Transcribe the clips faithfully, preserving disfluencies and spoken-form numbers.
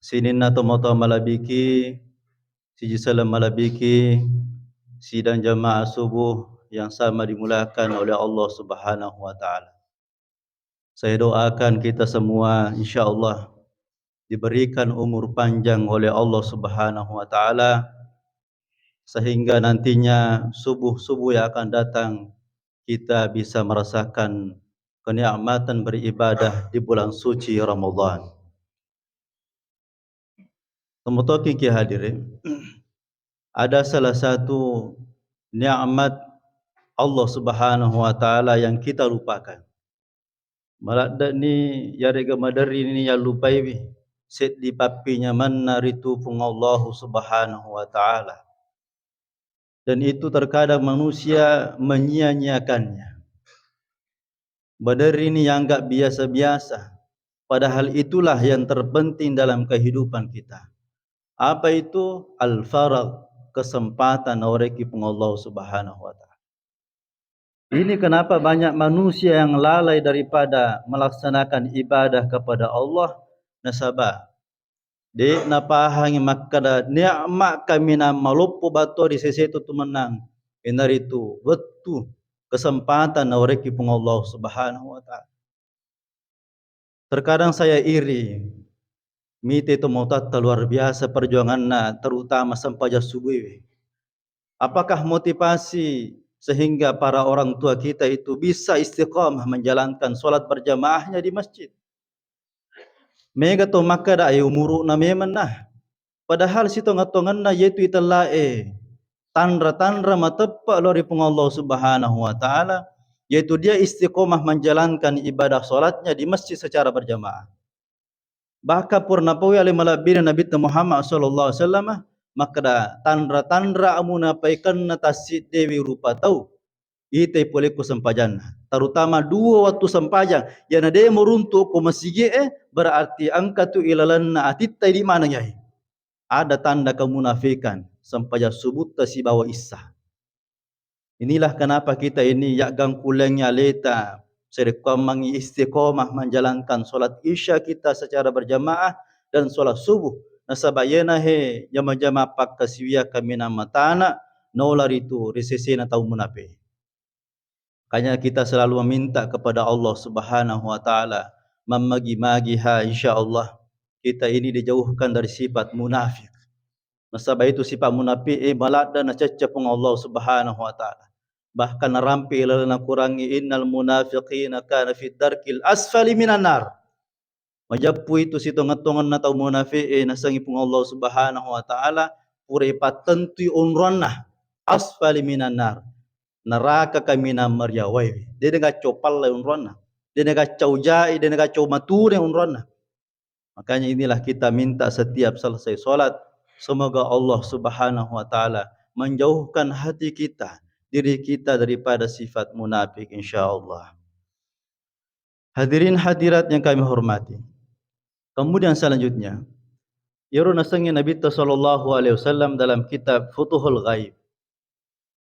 Sininna tomatoa malebbi'ki, siji selleng malebbi'ki, sidang jamaah subuh yang sama dimuliakan oleh Allah Subhanahu wa Ta'ala. Saya doakan kita semua, insya Allah, diberikan umur panjang oleh Allah Subhanahu wa Ta'ala, sehingga nantinya subuh-subuh yang akan datang kita bisa merasakan kenikmatan beribadah di bulan suci Ramadan. Tomatoakiki hadire, ada salah satu nikmat Allah Subhanahu wa Ta'ala yang kita lupakan. Maladde'ni yarega maderrini yallupaiwi seddi pappinyamanna ritu Puang Allahu Subhanahu wa Ta'ala. Dan itu terkadang manusia menyia-nyiakannya. Maderrini yanggap biasa-biasa. Padahal itulah yang terpenting dalam kehidupan kita. Apa itu? Al-faragh, kesempatan nawerekki Puang Allah Subhanahu wa Ta'ala. Ini kenapa banyak manusia yang lalai daripada melaksanakan ibadah kepada Allah, nasaba de' napahangi makkeda nikmat kaminang maloppo battoa ri seseta tu mennang, iyanaritu wettu, kesempatan nawerekki Puang Allah Subhanahu wa Ta'ala. Terkadang saya iri, mite tomatoatta luar biasa perjuanganna, terutama sempajang subuh. Apakah motivasi sehingga para orang tua kita itu bisa istiqamah menjalankan sholat berjamaahnya di masjid? Mega to makkeda, eh, umuru'na memang nah. Padahal sitonga-tonganna yaitu itellae tanra-tanra mateppe lao ri Puang Allah Subhanahu wa Ta'ala, yaitu dia istiqomah menjalankan ibadah sholatnya di masjid secara berjamaah. Bahkan pura napau ale malebbina Nabitta Muhammad sallallahu alaihi wasallam makkeda, tanra-tanra amunapaikenna tassiddewi rupa tau itai polekko sempajanna, terutama dua waktu sempajang. Iyana de' muruntu ko masigi'e, berarti engka tu ilalenna atitta idi maneng yai. Ada tanda kemunafikan, sempajang subutta sibawa issa. Inilah kenapa kita ini yaggangkulengi aleta, sarekkuammengngi istiqomah menjalankan sholat isya kita secara berjamaah dan sholat subuh. Nasaba iyena he jama-jama pakkasiwia kaminang matana naola ritu ri sesena tau munape. Makanya kita selalu meminta kepada Allah Subhanahu wa Ta'ala, mammagi-magi ha, insya Allah kita ini dijauhkan dari sifat munafik. Nasaba itu sifat munafik, eh, maladde nacecce Puang Allah Subhanahu wa Ta'ala. Bahkan narampe ilalenna Qurangnge, innal munafiqina kana fid darkil asfali minan nar. Majeppu itu sitonget-tongenna tau munafi'e, nasengngi Puang Allah Subhanahu wa Ta'ala pura ipattentui onronna, asfali minan nar, neraka kaminang mariawae. De' nagaccau pallai onronna, de' nagaccau jai, de' nagaccau mature onronna. Makanya inilah kita minta setiap selesai sholat, semoga Allah Subhanahu wa Ta'ala menjauhkan hati kita, diri kita daripada sifat munafik, insya Allah. Hadirin hadirat yang kami hormati. Kemudian selanjutnya, iyaro nasengnge Nabitta sallallahu alaihi wasallam dalam kitab Futuhul Ghaib.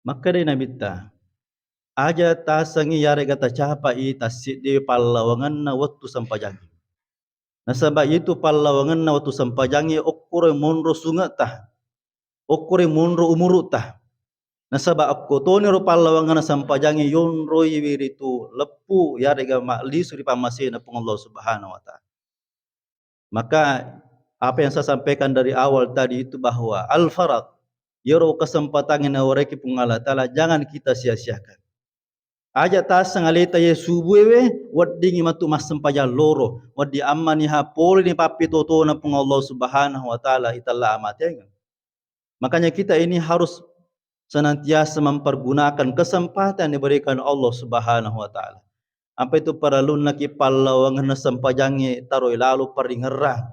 Makkedai Nabitta, aja tasengngi yarega tacapai tassiddi pallawangenna wettu sempajangnge. Nasaba itu pallawangenna wettu sempajangnge okkoro monro sungetta. Okkoro monro umuru'ta. Nasaba okko toniro pallawangenna sempajangnge yonroiwi ritu leppu yarega mallisu ri pammasena Puang Allah Subhanahu wa Ta'ala. Maka apa yang saya sampaikan dari awal tadi itu bahwa al-faragh, iyaro kesempatangnge nawerekki Puang Allah Ta'ala, jangan kita sia-siakan. Aja taseng aleta ye subuewe, weddingngi matu massempajang loro, wedding ammaniha poleni pappitotona Puang Allah Subhanahu wa Ta'ala itella amatengeng. Makanya kita ini harus senantiasa mempergunakan kesempatan yang diberikan Allah Subhanahu wa Ta'ala. Apa itu parellunnaki pallawangenna sempajangnge taroi lalo paringerrang.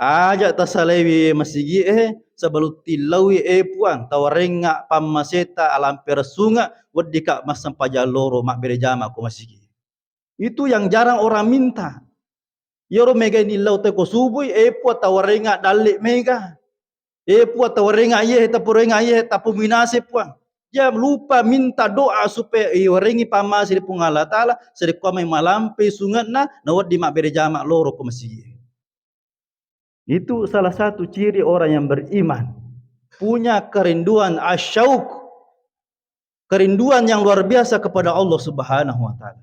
Aja tasalaiwi masigi'e, sebelum tillaui, eh Puang, tawarengnga pammaseta alampe ressunga, weddika massempajang loro mabbere jama ko masigi. Itu yang jarang orang minta. Iyaro mega nillau te ko subui, eh Puang, tawarengnga dalle mega. Eh Puang, tawarengnga iye, tapurengnga iye, tapuminase Puang. Dia lupa minta doa supaya iwarengngi pammase ri Puang Allah Ta'ala, sedekkuamai malampe sungetna, nawedding mabbere jama loro ko masigi. Itu salah satu ciri orang yang beriman. Punya kerinduan, asyauk, kerinduan yang luar biasa kepada Allah Subhanahu wa Ta'ala.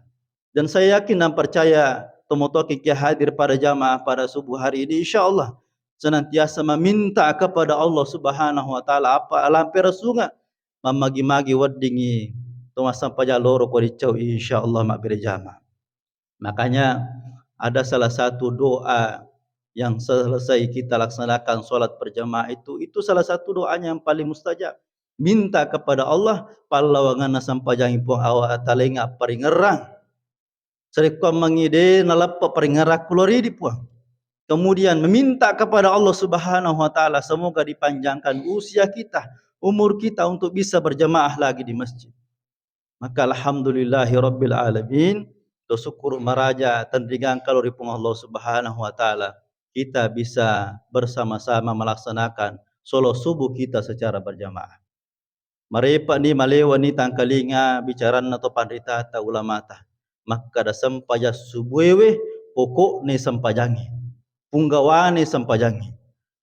Dan saya yakin dan percaya, tomatoaki hadir pada jamaah pada subuh hari ini, insya Allah senantiasa meminta kepada Allah Subhanahu wa Ta'ala apa alampe rasunga, mammagi-magi weddingi to massempajang loro ko ricau, insya Allah mabbere jamaah. Makanya ada salah satu doa yang selesai kita laksanakan sholat berjamaah itu, itu salah satu doanya yang paling mustajab. Minta kepada Allah, pallawanganna sempajangi Puang, awa atalenga paringerrang. Sarekkuammengngi de naleppa paringerrakku lao ri idi Puang. Kemudian meminta kepada Allah Subhanahu wa Ta'ala, semoga dipanjangkan usia kita, umur kita untuk bisa berjamaah lagi di masjid. Maka alhamdulillahi rabbil alamin, to sukkuru maraja tenringang kalo ri Puang Allah Subhanahu wa Ta'ala, kita bisa bersama-sama melaksanakan sholat subuh kita secara berjamaah. Marepa'ni, malewani tangkalinga bicaranna to panritata, ulamata. Makkada sempajang subuewe pokokne sempajangnge. Punggawane sempajangnge.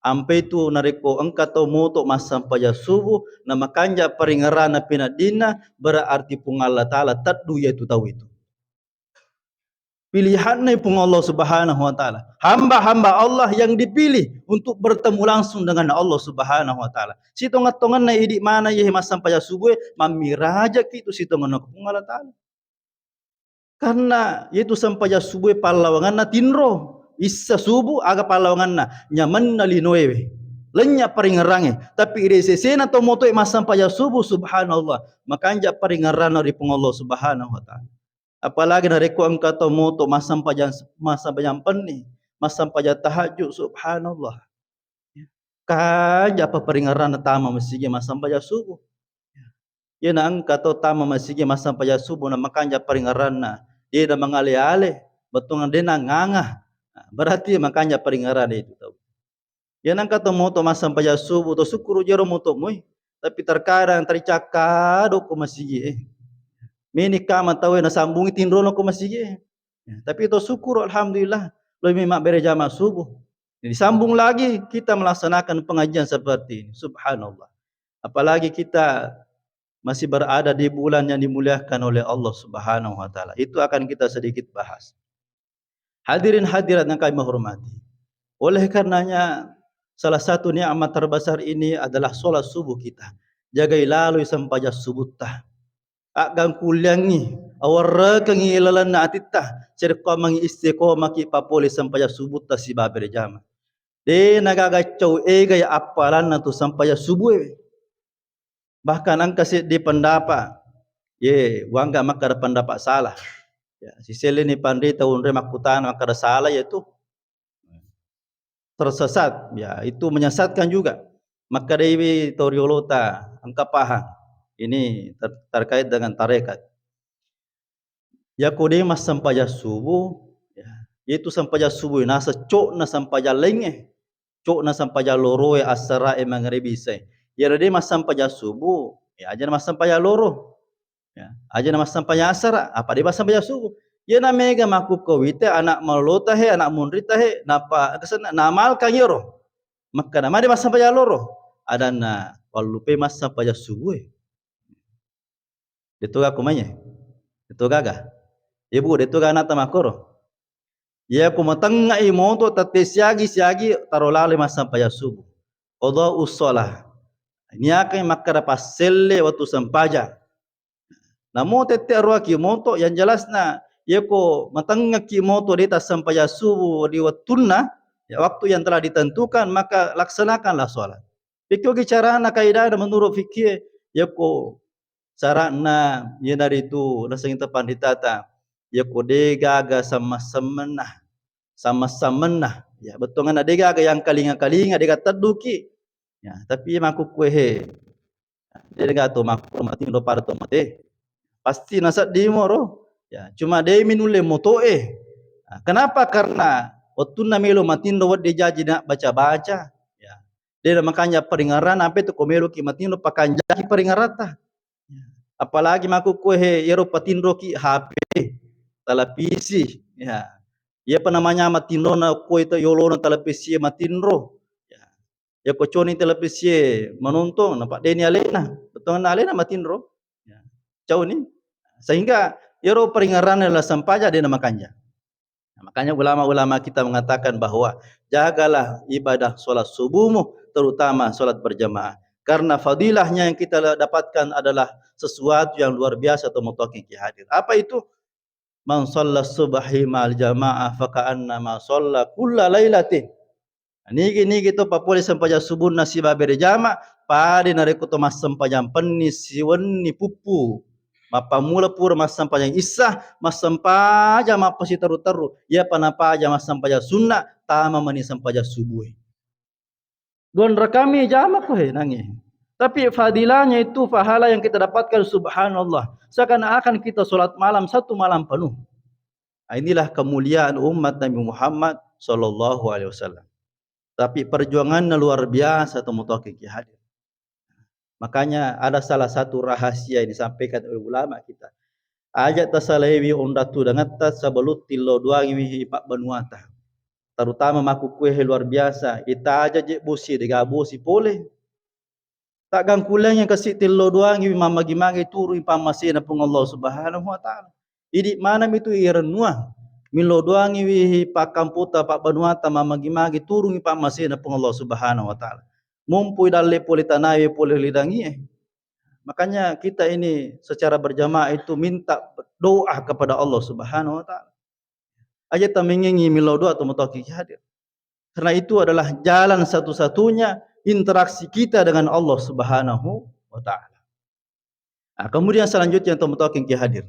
Ampe tu narekko engka tau moto massempajang subuh, na makanja paringerrana peneddinna, berarti Puang Allah Ta'ala teddu iyatu tau itu. Pilihanna Puang Allah Subhanahu wa Ta'ala. Hamba-hamba Allah yang dipilih untuk bertemu langsung dengan Allah Subhanahu wa Ta'ala. Sitonga-tonganna idi mana ye massempajang subuh, mammiraja ki tu sitonganna Puang Allah Ta'ala. Karena yaitu sempajang subuh pallawanganna tinro. Issa subuh aga pallawanganna, nyamenna linoewe. Lenya paringerrange. Tapi ide sesena to motoe massempajang subuh, subhanallah, makanja paringerranna ri Puang Allah Subhanahu wa Ta'ala. Apalagi narekko engka to moto massempajang, massempajang penni, massempajang tahajud, subhanallah. Kanja paparingerranna tama masigi massempajang subuh. Iyana engka to tama masigi massempajang subuh na makanja paringerranna, de na mangale-ale, bettuanna de na nganga. Berarti makanja paringerranna itu tau. Iyana engka to moto massempajang subuh, to sukkuru jero moto mui. Tapi terkadang tercakka dokko masigi e. Meni kama tau e nasambungi tinrono ko masigi e. Ya, tapi to sukkuru, alhamdulillah, lebih mabbere jama subuh. Jadi sambung lagi kita melaksanakan pengajian seperti ini. Subhanallah. Apalagi kita masih berada di bulan yang dimuliakan oleh Allah Subhanahu wa Ta'ala. Itu akan kita sedikit bahas. Hadirin hadirat yang kami hormati. Oleh karenanya, salah satu nikmat terbesar ini adalah sholat subuh kita. Jagai laloi sempajang subutta. Aggangkulliangngi, awerrekengngi lalenna atitta, sarekkuammengngi istiqomaki papole sempajang subutta sibawa berjama. De nagaga cau egai appalanna tu sempajang subuh e. Bahkan engka seddi pendapat, ye, wangga makkada pendapat salah. Ya, siselleni panrita unre makkutana makkada salah, yaitu tersesat. Ya, itu menyesatkan juga. Makkedaiwi to riolota, engka paham. Ini ter-, terkait dengan tarekat. Yako de massempajang subuh, ya, yaitu sempajang subuh, nasa cokna sempajang laingnge. Cokna sempajang loroe, assarae, mangaribi, isai. Yaro de massempajang subuh, ya, aja massempajang loro. Ya, aja na massempajang asara, apa de massempajang subuh. Iyana mega makkukko wite anak malolota he, anak munrita he, napa kesenna namalkang iyaro. Makkada made massempajang loro. Adanna wallupe massempajang subuh e. Deto gakku manye. Deto gaga. Ibu, deto gaga nata makkoro. Iya ku matengngai moto tette siagi-siagi taro laloi massempajang subuh. Qadha'us shalah. Niakai makkada passelle wettu sempajang. Namo tette aruaki moto, yang jelasna, yako matengngaki moto de tassempajang subuh di wettunna, ya, waktu yang telah ditentukan, maka laksanakanlah sholat. Pekkogi carana kaidana menurut fikih, yako syaratna, iyanaritu nasengngi tapanritata, yako de gaga samma-sammenna, samma-sammenna, ya, bettuanna de gaga yang kalinga-kalinga, de gaga tedduki. Ya, tapi makkukue he, de gaga to makkuro matinro pada to mate. Pasti naseddimo ro. Ya, cuma de mi nulle motoe. Nah, kenapa? Karena wettunna melo matinro wedde jaji na baca-baca. Ya. De na makanja paringerrang, ampe tu ko meloki matinro pakanjaki paringerratta. Ya. Apalagi makkukue he, iyaro patinroki H P, televisi, ya. Iyapa namanya matinrona, ko ita yolona televisie matinro. Ya. Yako coni televisie menonton, napaddeni alena. Bettuanna alena matinro. Ya. Cauni. Sehingga iyaro peringaranna la sempaja dena makanja. Nah, makanya ulama-ulama kita mengatakan bahwa jagalah ibadah sholat subuhmu, terutama sholat berjamaah. Karena fadilahnya yang kita dapatkan adalah sesuatu yang luar biasa, tomatoakkeng ki hadir. Apa itu? "Man shalla subhi ma'al jamaah faka'annama shalla kulla lailatin." Nigi-nigi to papole sempajang subuhna sibawa bere jama, pada narekko to massempajang penni siwenni puppu. Mappammula pura massempajang issa, massempajang mappasiteru-teru. Iyapa napaja massempajang sunna, tama mani sempajang subuh. Dua rakaat mi jama ko he nangi. Tapi fadilahnya itu, pahala yang kita dapatkan, subhanallah. Seakan-akan kita sholat malam satu malam penuh. Nah, inilah kemuliaan umat Nabi Muhammad sallallahu alaihi wasallam. Tapi perjuangannya luar biasa, tomatoakkeng ki hadir. Makanya ada salah satu rahasia yang disampaikan oleh ulama kita. Aja tasalaiwi onrang tudangetta sebelum tillau doangiwi pabbanuata. Terutama makkukkuehe luar biasa. Ita aja je bosi, dega bosi pole. Taggangkulengngi kasi tillau doangiwi mammagi-magi turungi pammasena Puang Allah Subhanahu wa Ta'ala. Idi manami tu irennuang. Millau doangiwi pakkamputa, pabbanuata, mammagi-magi turungi pammasena Puang Allah Subhanahu wa Ta'ala. Mumpui dalle pole tanae, pole lidangie. Makanya kita ini secara berjamaah itu minta doa kepada Allah Subhanahu wa Ta'ala. Aja tamengengi millau doa, tomatoakkeng ki hadir. Karena itu adalah jalan satu-satunya interaksi kita dengan Allah Subhanahu wa Ta'ala. Nah, kemudian selanjutnya, tomatoakkeng ki hadir.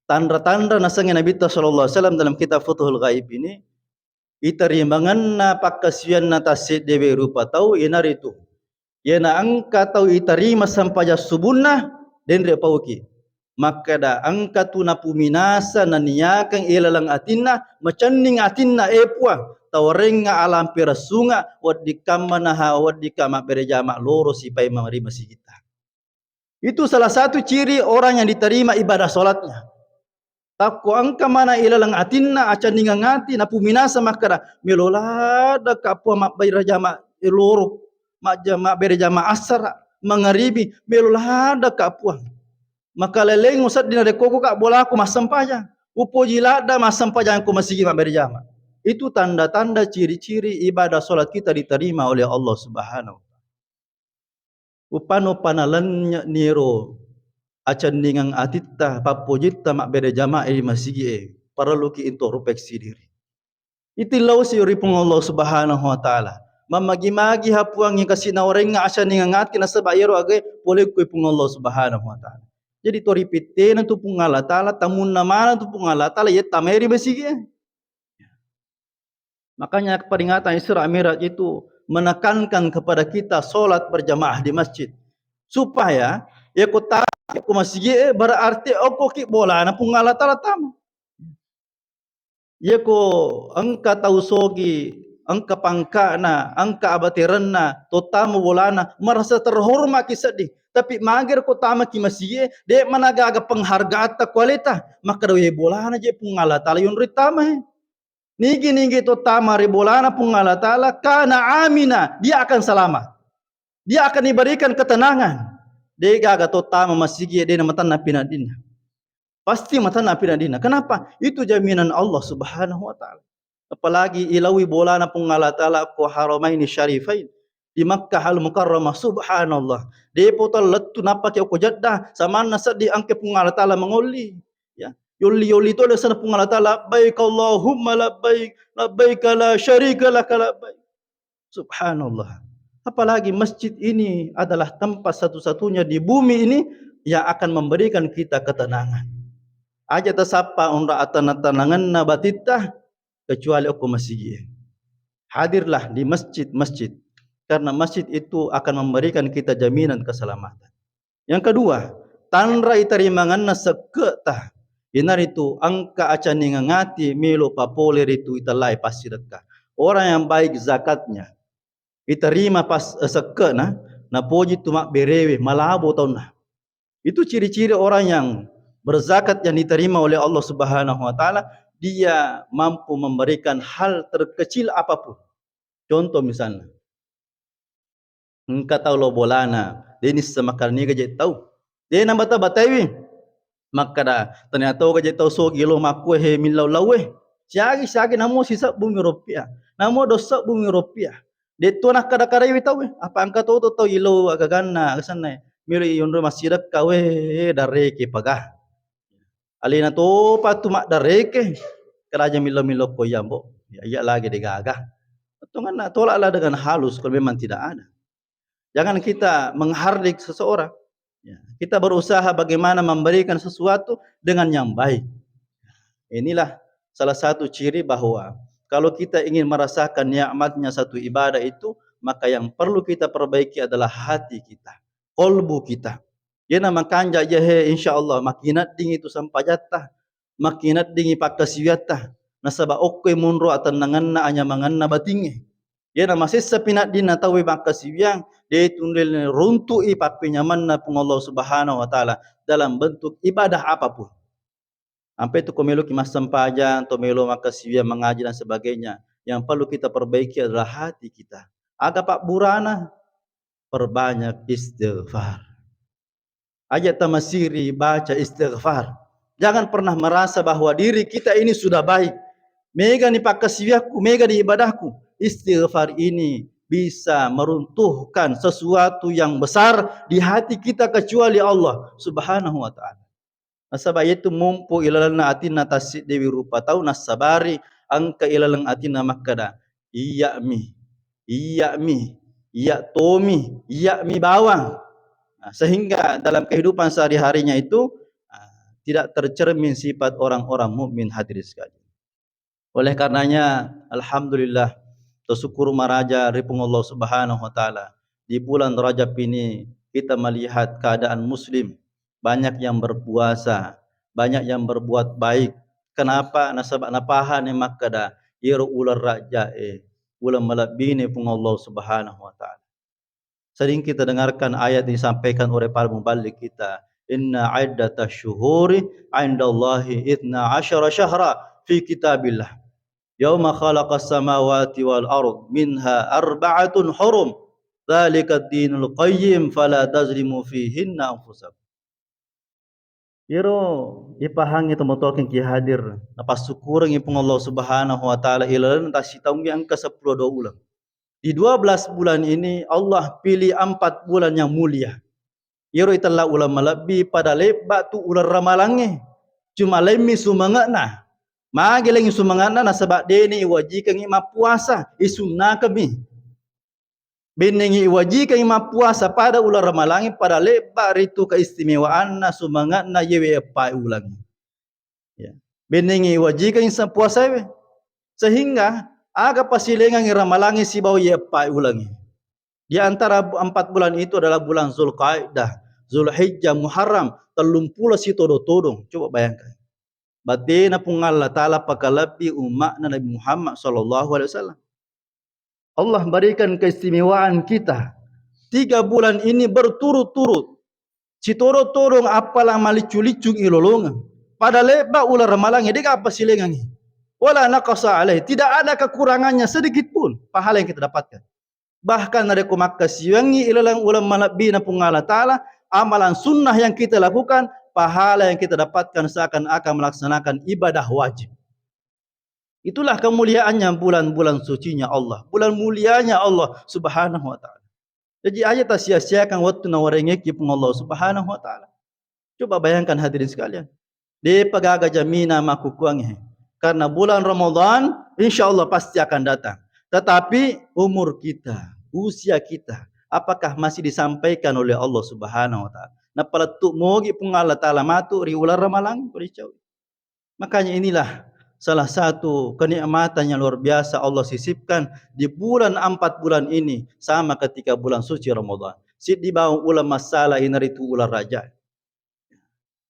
Tanra-tanra nasengnge Nabitta sallallahu alaihi wasallam dalam kitab Futuhul Ghaib ini, itarimangenna pakkasiwianna tasseddewe rupa tau, iyanaritu, iyana engka tau itarima sempajang subunna, denre pauki. Makkeda, engka tu napuminasa naniakeng ilaleng atinna, macenning atinna, e Puang, tawarengnga alampe ressunga, weddikkamma naha weddikka mabbere jama loro sipai mari masigitta. Itu salah satu ciri orang yang diterima ibadah sholatnya. Takko engka mana ilaleng atinna, acenningeng ati, napuminasa makkeda, melo ladakka Puang mabbere jama loro, majja-, mabbere jama assara, mangaribi, melo ladakka Puang. Maka leleng usedding narekko ko ka bolaku massempajang. Upoji ladda massempajang ko masigi mabbere jama. Itu tanda-tanda ciri-ciri ibadah sholat kita diterima oleh Allah Subhanahu wa Ta'ala. Upano panalennye niro acenningeng atitta, pappojitta mabbere jamaah ri masigi'e, parelluki introspeksi diri. Itillausi ri Puang Allah Subhanahu wa Ta'ala. Mammagi-magi ha Puang, kasi nawarengnga acenningeng ati nasaba iyaro agae polekko Puang Allah Subhanahu wa Ta'ala. Jadi to ripittena tu Puang Allah Ta'ala, tamunna maneng tu Puang Allah Ta'ala, yettamai ri masigi'e. Makanya peringatan Isra Mi'raj itu menekankan kepada kita sholat berjamaah di masjid. Supaya, ya ko ta-, ko masigi e, berarti okko ki bolana Puang Allah Ta'ala tama. Ya ko engka tau sogi, engka pangkana, engka abaterenna, to tama bolana, merasa terhormat ki seddi. Tapi mager ko tama ki masigi e, de managaga penghargaan ta kualeta. Maka dawe bolana je Puang Allah Ta'ala yonri tama e. Nigi-nigi to tama ri bolana Puang Allah Ta'ala, kana amina, dia akan selamat. Dia akan diberikan ketenangan. De gaga to tama masigi, de na matanna pinaddinna. Pasti matanna pinaddinna. Kenapa? Itu jaminan Allah Subhanahu wa Ta'ala. Apalagi ilaui bolana Puang Allah Ta'ala ko Haramaini Syarifain di Makkah Al Mukarramah, subhanallah. Depo to lettu napake ko Jeddah, samanna seddi engka Puang Allah Ta'ala mangolli. Ya. Yolli-yolli to lisanna Puang Allah Ta'ala, "Labbaik Allahumma labbaik, labbaik la syarika laka labbaik." Subhanallah. Apalagi masjid ini adalah tempat satu-satunya di bumi ini yang akan memberikan kita ketenangan. Aja tasappa onra atana-tananganna batitta kecuali okko masigi e. Hadirlah di masjid-masjid, karena masjid itu akan memberikan kita jaminan keselamatan. Yang kedua, tanra itarimangenna sekke'ta, iyanaritu engka acenningeng ati melo papole ritu itellai passidekka. Orang yang baik zakatnya, iterima pas-, eh, sekke'na, napoji tu mabberewe, malabo taunna. Itu ciri-ciri orang yang berzakat yang diterima oleh Allah Subhanahu wa Ta'ala, dia mampu memberikan hal terkecil apapun. Contoh misalnya, engka tau lao bolana, de nisseng makkeda niga je tau. De nabata-bataiwi. Makkeda, tania toga je tau sogi lao makkue he millau-laue. Siagi-siagi namo sisebbumi ropia. Namo dua sebbumi ropia. De to nakkada-kadaiwi tau, apa engka to tau ilo agaganna, aga senna, melo ionro massidekka, we, dareke paga. Alena topa tu maddareke, keraja millau-millau ko iya, Mbok. Ya, iya lagi degaga. Tongenna, tolaklah dengan halus kalau memang tidak ada. Jangan kita menghardik seseorang. Ya, kita berusaha bagaimana memberikan sesuatu dengan yang baik. Inilah salah satu ciri bahwa kalau kita ingin merasakan nikmatnya satu ibadah itu, maka yang perlu kita perbaiki adalah hati kita, kolbu kita. Iyana makanja jahe, insya Allah, makinedding itu sempajatta, makineddingi pakkasiwiatta, nasaba okkoi monro atennangenna, anyamangenna batingnge. Iyana masessa pinaddinna tauwe makkasiwiang, de tunril runtu'i pappenyamanna Puang Allah Subhanahu wa Ta'ala dalam bentuk ibadah apapun. Ampe tu ko meloki massempajang, to melo makkasiwiang, mengaji dan sebagainya, yang perlu kita perbaiki adalah hati kita. Aga pabburana? Perbanyak istighfar. Aja tamasiri baca istighfar. Jangan pernah merasa bahwa diri kita ini sudah baik. Mega ni pakkasiwiakku, mega ni ibadahku. Istighfar ini bisa meruntuhkan sesuatu yang besar di hati kita kecuali Allah Subhanahu wa Ta'ala. Nasaba iyatu mompo ilalenna atinna tassiddewi rupa tau, nassabari engka ilaleng atinna makkeda, "Iyya'mi, iyya'mi, iyya' tomi, iyya'mi bawang." Nah, sehingga dalam kehidupan sehari-harinya itu, ah, tidak tercermin sifat orang-orang mukmin, hadirin sekalian. Oleh karenanya, alhamdulillah, tasyukur maraja ri Puang Allah Subhanahu wa Ta'ala. Di bulan Rajab ini kita melihat keadaan muslim, banyak yang berpuasa, banyak yang berbuat baik. Kenapa? Nasaba napahani makkeda, iyaro uleng Raja'e, uleng malebbini Puang Allah Subhanahu wa Ta'ala. Sering kita dengarkan ayat yang disampaikan oleh para muballigh kita, "Inna iddatash syuhuri indallahi itsna asyara syahra fi kitabillah. Yauma khalaqas samawati wal ard minha arba'atun hurum. Dzalikad dinul qayyim fala tazlimu fihinna anfusakum." Iyaro ipahangngi tomatoakeng ki hadir, napassukkurengngi Puang Allah Subhanahu wa Ta'ala ilalenna tassitaungge engka seppulo dua uleng. Di dua belas bulan ini, Allah pilih empat bulan yang mulia. Iyaro itella uleng malebbi pada lebba tu uleng ramalangnge. Cuma laimmi sumange'na. Magi laing sumange'na? Nasaba deni iwajikengngi mappuasa, isunnakemmi. Bennengngi iwajikengngi mappuasa pada uleng ramalangnge, pada lebba ritu keistimewaanna, sumange'na yewe eppae ulengnge. Ya. Bennengngi iwajikengngi sa-, puasaewe. Sehingga aga pasilengengngi ramalangnge sibawa ye eppae ulengnge. Di antara bu-, empat bulan itu adalah bulan Zulkaidah, Zulhijjah, Muharram, tellumpulo sitodo-todong. Coba bayangkan. Batena Puang Allah Ta'ala pakalebbi umma'na Nabi Muhammad sallallahu alaihi wasallam. Allah berikan keistimewaan kita. Tiga bulan ini berturut-turut. Sitodo-todong appalang maliccu-liccung ilolongeng. Pada lebba uleng ramalangnge, de'ga apa silengengngi. Wala naqasa alaih. Tidak ada kekurangannya sedikit pun pahala yang kita dapatkan. Bahkan narekko makkasiwiangngi ilaleng uleng malebbina Puang Allah Ta'ala, amalan sunnah yang kita lakukan, pahala yang kita dapatkan seakan-akan melaksanakan ibadah wajib. Itulah kemuliaannya bulan-bulan sucinya Allah, bulan mulianya Allah Subhanahu wa Ta'ala. Jaji aja tasia-siakan wettu nawarengekki Puang Allah Subhanahu wa Ta'ala. Coba bayangkan hadirin sekalian. De'pa gaga jamina makkukkuangnge. Karena bulan Ramadan, insya Allah pasti akan datang. Tetapi umur kita, usia kita, apakah masih disampaikan oleh Allah Subhanahu wa Ta'ala? Napalettu mogi Puang Allah Ta'ala matu ri uleng ramalang, ko dicau. Makanya inilah salah satu kenikmatan yang luar biasa Allah sisipkan di bulan, empat bulan ini, sama ketika bulan suci Ramadan. Siddi bawang uleng massala inaritu uleng Rajab.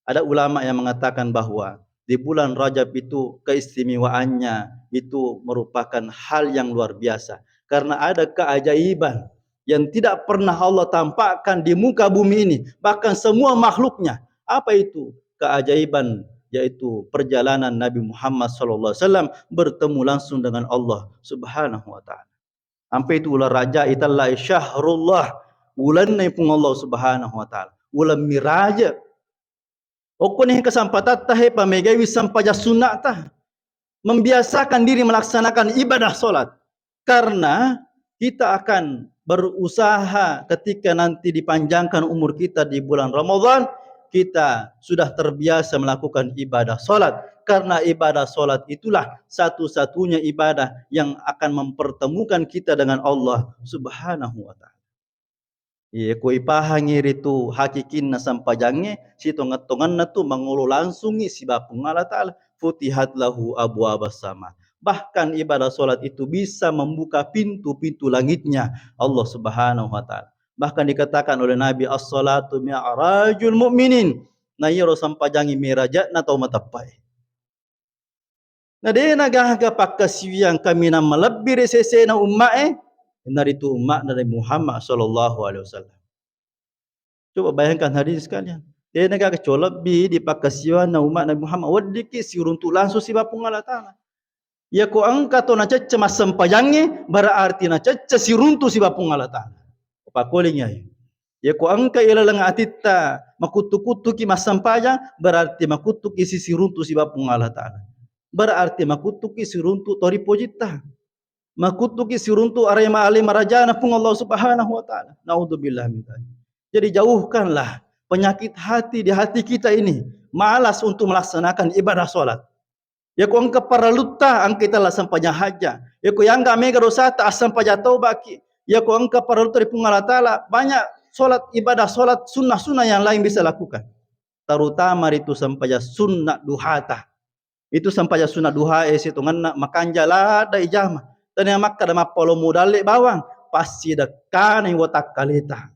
Ada ulama yang mengatakan bahwa di bulan Rajab itu keistimewaannya itu merupakan hal yang luar biasa. Karena ada keajaiban yang tidak pernah Allah tampakkan di muka bumi ini, bahkan semua makhluknya. Apa itu keajaiban yaitu perjalanan Nabi Muhammad sallallahu alaihi wasallam bertemu langsung dengan Allah Subhanahu wa Ta'ala. Ampe itu uleng Rajab itellai syahrullah, ulenna Puang Allah Subhanahu wa Ta'ala, uleng Miraj. Okkoni kesempatatta he pamegaiwi sempajang sunnata, membiasakan diri melaksanakan ibadah salat. Karena kita akan berusaha ketika nanti dipanjangkan umur kita di bulan Ramadan, kita sudah terbiasa melakukan ibadah salat. Karena ibadah salat itulah satu-satunya ibadah yang akan mempertemukan kita dengan Allah Subhanahu wa Ta'ala. Iya, ko ipahangi ritu hakikinna sempajangnge, sitongeng-tongenna tu mangolo langsungi siba Puang Allah Ta'ala. Futihat lahu abwabas sama. Bahkan ibadah salat itu bisa membuka pintu-pintu langitnya Allah Subhanahu wa Ta'ala. Bahkan dikatakan oleh Nabi, "As-salatu mi'rajul mu'minin." Na iyaro sempajangnge mirajatna tau mateppe'e. Na de nagaga pakkasiwiang kaminang malebbi ri sesena umma'e, naritu umma'na Nabi Muhammad sallallahu alaihi wasallam. Coba bayangkan hadirin sekalian. De nagaga colebbi di pakkasiwianna umma Nabi Muhammad, weddikki siruntu langsung siba Puang Allah Ta'ala. Yako engka to nacecce massempajangnge, berarti nacecce siruntu siba Puang Allah Ta'ala. Pakoling ya. Yako engka ilaleng atitta makuttu-kuttuki massempajang, berarti makuttuki sisiruntu siba Puang Allah Ta'ala. Berarti makuttuki siruntu tori pojitta. Makuttuki siruntu arema ale marajana Puang Allah Subhanahu wa Ta'ala. Naudzubillah min dzalik. Jadi jauhkanlah penyakit hati di hati kita ini, malas untuk melaksanakan ibadah salat. Yako engka parellutta, engka itella sempajang hajja. Yako yangga mega dosata, assempajang taubaki. Yako engka parellutta ri Puang Allah Ta'ala, banyak salat, ibadah salat, sunnah-sunnah yang lain bisa lakukan. Terutama ritu sempajang sunnah duhata. Itu sempajang sunnah duha e sitongenna makanja ladda ijama. Tania makkada mappalomo dalle bawang, passidekkani watakkaleta.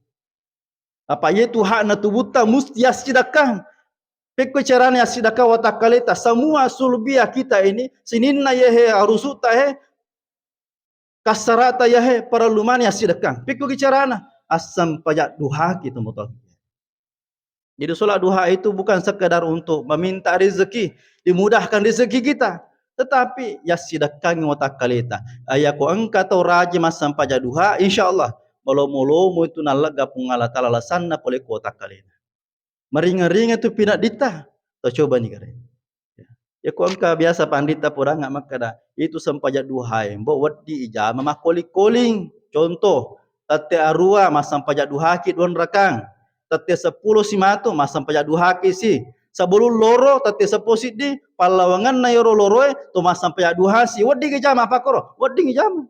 Apa iyetu hakna tubutta musti yassidakkang. Pekko carana yassidakkang watakkaleta, semua sulbiyah kita ini, sininna yehe, arusuta he, kassarata yahe, parellu mani yassidakkang. Pekko carana, assempajang duhaki tomatoa. Jadi sholat duha itu bukan sekedar untuk meminta rezeki, dimudahkan rezeki kita. Tetapi yassidekkangi watakkaleta. Ayako engka tau rajin massempajang duha, insya Allah malomo-lomo itu nallegga Puang Allah Ta'ala lasanna pole ko watakkalena. Maringa-ringa tu pinadditta. Tau coba ni kare. Ya. Yako engka biasa panditta puranga makkada, itu sempajang duhae, mbo weddi ijama makkoling-koling. Contoh, tette arua massempajang duhaki duanrakang. Tette seppulo simatu massempajang duhaki si. Sebelum loro tette seppulo siddi, pallawanganna yoro loroe to massempajang duha si. Wedding ijama pakoro, wedding ijama.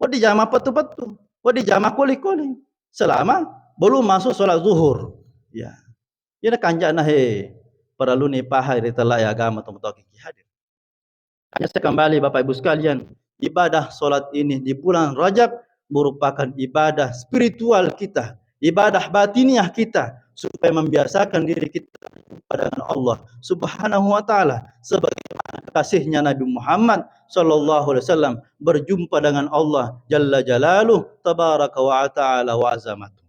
Wedding jama pettu-pettu, wedding jama koli-koli. Selama belum masuk sholat zuhur. Ya. Iyana kanjana he, parelluni pahai ri tella agama tomatoa ki hadir. Hanya saya kembali Bapak Ibu sekalian, ibadah sholat ini di bulan Rajab merupakan ibadah spiritual kita, ibadah batiniah kita supaya membiasakan diri kita berjumpa dengan Allah Subhanahu wa Ta'ala, sebagaimana kasihnya Nabi Muhammad sallallahu alaihi wasallam berjumpa dengan Allah Jalla Jalaluh, Tabaraka wa Ta'ala wa Azamatuh.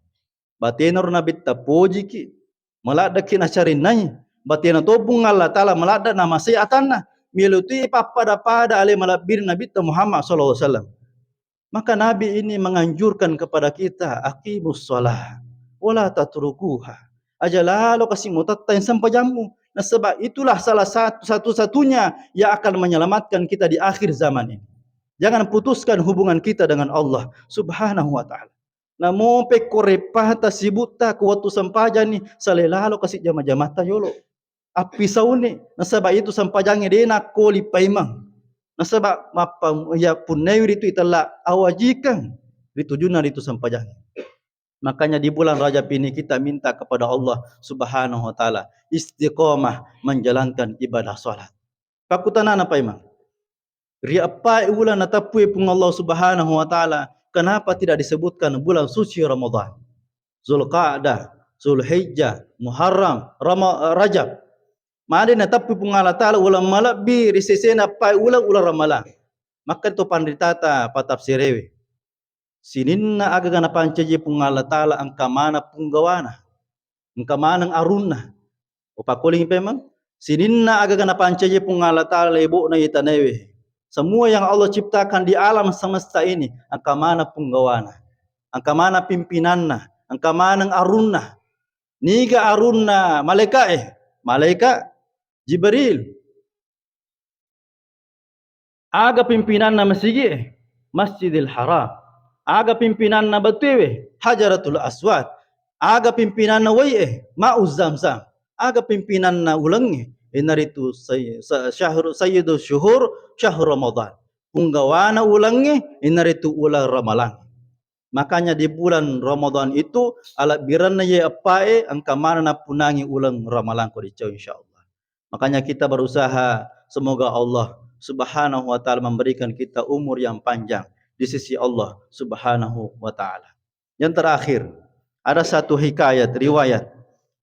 Batena ro Nabitta pojiki, maladdaki nacarinnai, batena to Puang Allah Ta'ala maladda namasei atanna, melo tu pappada-pada ale malebbiring Nabitta Muhammad sallallahu alaihi wasallam. Maka Nabi ini menganjurkan kepada kita, "Aqimus shalah, wala tatrukuha." Aja lalo kasi mutattai sempajammu. Nasaba itulah salah satu, satu-satunya yang akan menyelamatkan kita di akhir zaman ini. Jangan putuskan hubungan kita dengan Allah Subhanahu wa Ta'ala. Namo pekko reppata sibutta ko wettu sempajang ni, salai lalo kasi jama-jamatta yolo. Appisauni, nasaba itu sempajangnge de nakkoli paimeng. Nasaba mappa-, ya punnaiwi ritu itella awajikeng ritujunna ritu sempajangnge. Makanya di bulan Rajab ini kita minta kepada Allah Subhanahu wa Ta'ala istiqomah menjalankan ibadah salat. Pakkutanana paimeng. Ri eppae uleng nateppui Puang Allah Subhanahu wa Ta'ala, kenapa tidak disebutkan bulan suci Ramadan? Zulqa'dah, Zulhijjah, Muharram, Rama-, Rajab. Made nateppui Puang Allah Ta'ala uleng malebbi ri sesena eppae uleng, uleng Ramalang. Maka to panritata patafsirewe. Sininna agaga napancaji Puang Allah Ta'ala engka maneng punggawana, engka maneng arunna. Upakkuling pemeng, Sininna agaga napancaji Puang Allah Ta'ala lebo'na itanaiwe. Semua yang Allah ciptakan di alam semesta ini, engka maneng punggawana, engka maneng pimpinanna, engka maneng arunna. Niga arunna malaika'e? Malaika Jibril. Aga pimpinanna masigi'e? Masjidil Haram. Aga pimpinanna batuewe? Hajaratul Aswad. Aga pimpinanna wai'e? Ma'uz Zamzam. Aga pimpinanna ulengnge? Iyanaritu say-, sa-, syahru, sayyidus syuhur, syahru Ramadan. Punggawana ulengnge, iyanaritu uleng Ramalang. Makanya di bulan Ramadan itu, alebbirenna iye eppae, engka maneng nappunangi uleng Ramalang ko dicau, insyaallah. Makanya kita berusaha, semoga Allah Subhanahu wa Ta'ala memberikan kita umur yang panjang di sisi Allah Subhanahu wa Ta'ala. Yang terakhir, ada satu hikayat, riwayat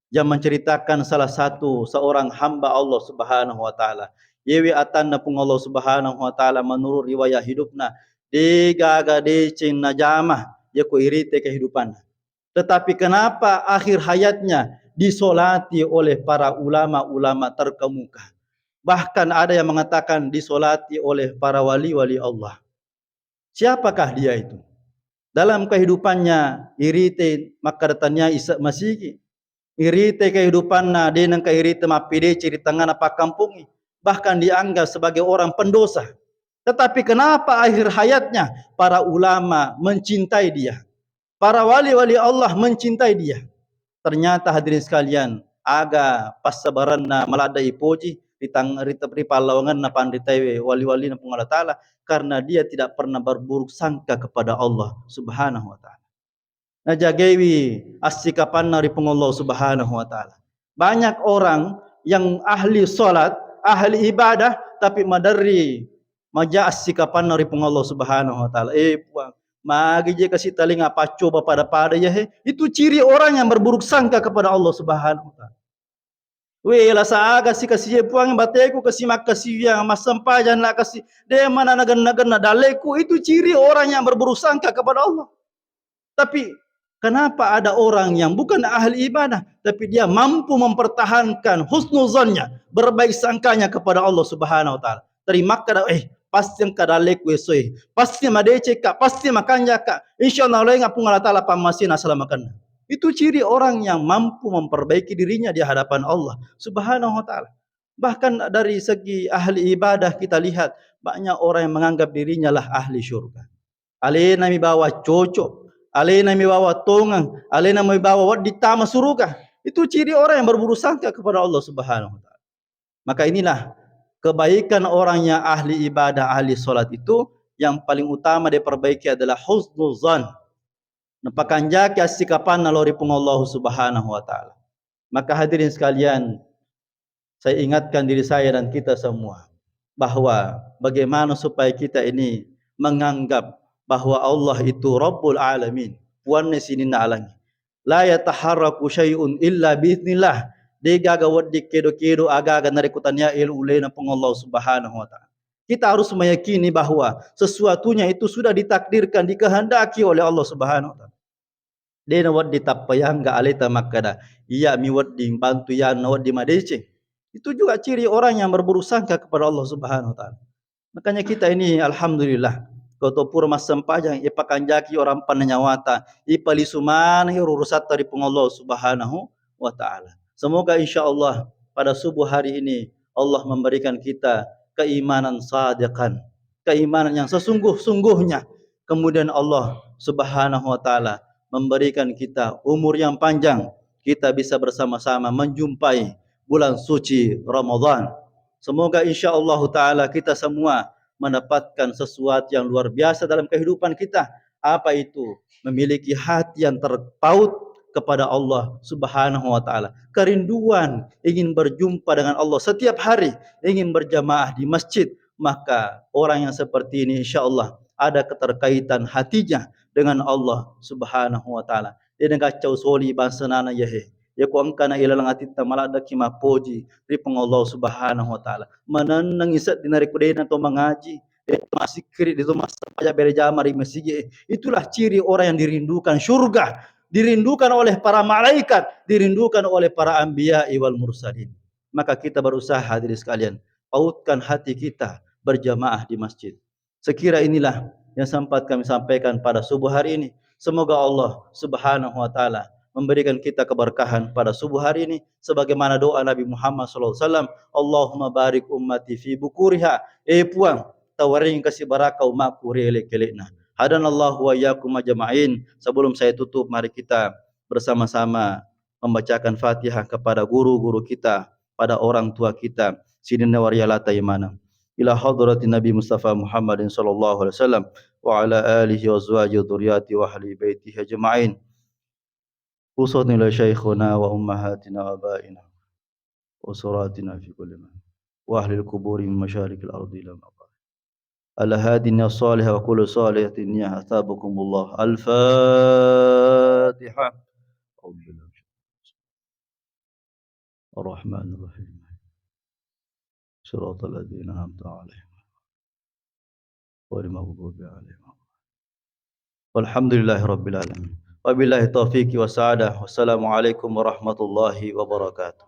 yang menceritakan salah satu seorang hamba Allah Subhanahu wa Ta'ala. Yewe atanna Puang Allah Subhanahu wa Ta'ala menurut riwayat hidupna, degaga deceng najama, yako irite kehidupanna. Tetapi kenapa akhir hayatnya disolati oleh para ulama-ulama terkemuka? Bahkan ada yang mengatakan disolati oleh para wali-wali Allah. Siapakah dia itu? Dalam kehidupannya, irite makkada tania ise masigi. Irite kehidupanna, de nengka irite mappedece ri tengngana pakkampungi. Bahkan dianggap sebagai orang pendosa. Tetapi kenapa akhir hayatnya para ulama mencintai dia? Para wali-wali Allah mencintai dia. Ternyata hadirin sekalian, aga passabaranna maladde ipoji ri tang-, ri te-, ri pallawangenna panritaiwe wali-walina Puang Allah Ta'ala, karena dia tidak pernah berburuk sangka kepada Allah Subhanahu wa Ta'ala. Najagaiwi assikapanna ri Puang Allah Subhanahu wa Ta'ala. Banyak orang yang ahli salat, ahli ibadah, tapi maderri maja assikapanna ri Puang Allah Subhanahu wa Ta'ala. Eh, Puang, magi je kasi talinga paccoba pada-pada ya, he. Itu ciri orang yang berburuk sangka kepada Allah Subhanahu wa Ta'ala. We, lasa aga si kasi ye Puang bateku kasi makkasiwiang, massempajang na kasi, de mana nagenna-genna dalleku. Itu ciri orang yang berburuk sangka kepada Allah. Tapi kenapa ada orang yang bukan ahli ibadah, tapi dia mampu mempertahankan husnuzannya, berbaik sangkanya kepada Allah Subhanahu wa Ta'ala. Terimakka, eh, pasti engka dalleku esoe, pasti madecekka, pasti makanjaka. Insya Allah, lainga Puang Allah Ta'ala pammasena selamakanna. Itu ciri orang yang mampu memperbaiki dirinya di hadapan Allah Subhanahu wa Ta'ala. Bahkan dari segi ahli ibadah kita lihat, banyak orang yang menganggap dirinya lah ahli syurga. Alena mi bawa cocok, alena mi bawa tongeng, alena mi bawa wedding tama suruga. Itu ciri orang yang berburuk sangka kepada Allah Subhanahu wa Ta'ala. Maka inilah kebaikan orang yang ahli ibadah, ahli salat itu yang paling utama diperbaiki adalah husnuzan. Napakanjaki assikapanna lao ri Puang Allah Subhanahu wa Ta'ala. Maka hadirin sekalian, saya ingatkan diri saya dan kita semua bahwa bagaimana supaya kita ini menganggap bahwa Allah itu Rabbul Alamin, puanna sininna alangnge. La yataharraku syai'un illa biiznillah. Degaga wedding kedo-kedo agaga narekko tania elo ulena Puang Allah Subhanahu wa Ta'ala. Kita harus meyakini bahwa sesuatunya itu sudah ditakdirkan, dikehendaki oleh Allah Subhanahu wa Ta'ala. De nawedding tappayangga aleta makkada, iya mi wedding bantu, iya nawedding madeceng. Itu juga ciri orang yang berburuk sangka kepada Allah Subhanahu wa Ta'ala. Makanya kita ini, alhamdulillah, ko to pura massempajang, ipakanjaki orang panna nyawata, ipalisu maneng urusatta ri Puang Allah Subhanahu wa Ta'ala. Semoga insya Allah pada subuh hari ini Allah memberikan kita keimanan sadiqan, keimanan yang sesungguh-sungguhnya. Kemudian Allah Subhanahu wa Ta'ala memberikan kita umur yang panjang, kita bisa bersama-sama menjumpai bulan suci Ramadan. Semoga insya Allah Ta'ala kita semua mendapatkan sesuatu yang luar biasa dalam kehidupan kita. Apa itu? Memiliki hati yang terpaut kepada Allah Subhanahu wa Ta'ala. Kerinduan ingin berjumpa dengan Allah setiap hari, ingin berjamaah di masjid. Maka orang yang seperti ini insya Allah ada keterkaitan hatinya dengan Allah Subhanahu wa Ta'ala. De nagaccau soli bangsanana yahe. Yako engkana ilaleng atitta maladdeki mappoji ri Puang Allah Subhanahu wa Ta'ala. Manenneng isedding narekko de nato mangaji, de to massikkiri, de to massempajang bere jama ri masigi. Itulah ciri orang yang dirindukan surga, dirindukan oleh para malaikat, dirindukan oleh para anbiya wal mursalin. Maka kita berusaha, hadirin sekalian, pautkan hati kita berjamaah di masjid. Sekira inilah yang sempat kami sampaikan pada subuh hari ini. Semoga Allah Subhanahu wa Ta'ala memberikan kita keberkahan pada subuh hari ini, sebagaimana doa Nabi Muhammad sallallahu alaihi wasallam, "Allahumma barik ummati fi bukuriha." Eh Puang, tawaring kasih barakah umatku ri elek-elekna. Hadanallahu wa iyyakum ajma'in. Sebelum saya tutup, mari kita bersama-sama membacakan Fatihah kepada guru-guru kita, pada orang tua kita. Sininna warialata imana. Ila hadratin Nabi Mustafa Muhammadin sallallahu alaihi wasallam wa ala alihi wa azwajihi wa dzurriyyatihi wa ahli baitihi ajma'in. Khususan ila syaikhina wa ummahatina wa abaina wa usratina fi kulli makan. Wa ahlil quburi min masyariqil ardi ila magharibiha. Ala hadhihi niyah salihah wa kullu salihatin niyah, athabakumullah. Al-Fatihah. Ar-Rahmanir Rahim. Siratal ladzina an'amta 'alaihim ghairil maghdubi 'alaihim. Walhamdulillahi rabbil alamin. Wabillahi taufiqi was sa'adah. Wassalamualaikum warahmatullahi wabarakatuh.